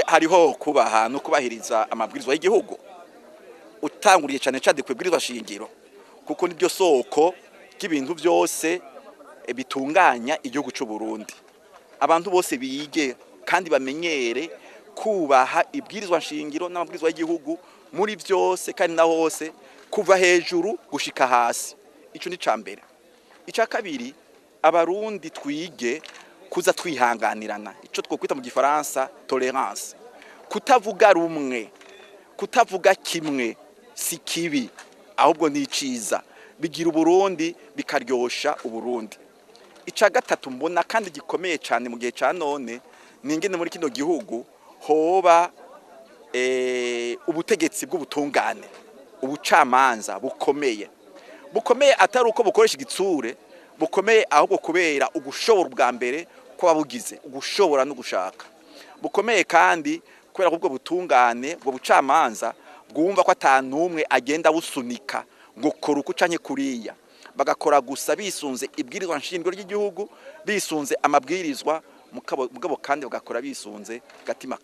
Hariho kubaha no kubahiriza amabwirizwa y'igihugu, utanguriye cyane cyane kwibwirizwa shingiro, kuko niryo soko ry'ibintu byose bitunganya igihugu cy'u Burundi. Abantu bose bige kandi bamenyere kubaha ibwirizwa shingiro n'amabwirizwa y'igihugu muri byose kandi na hose, kuva hejuru gushika hasi. Ico ni ca mbere. Ica kabiri, Abarundi twige kuza twihanganirana, ico twokwita mu Gifaransa tolérance. Kutavuga rumwe, kutavuga kimwe si kibi, ahubwo ni iciza, bigira Uburundi, bikaryosha Uburundi. Ica gatatu mbona kandi gikomeye cyane mu gihe ca none ni ingene muri kino gihugu hoba ubutegetsi bw'ubutungane, ubucamanza bukomeye, bukomeye atari uko bukoresha igitsure, bukomeye ahubwo kubera ugushobora ubwa mbere kw'ababugize, ugushobora no gushaka. Bukomeye kandi kubera ko ubwo butungane, ubwo bucamanza bwumva ko atanumwe agenda busunika ngo kora uku canke kuriya, bagakora gusa bisunze ibwirizwa nshingiro ry'igihugu, bisunze amabwirizwa, mugabo kandi bagakora bisunze gatima.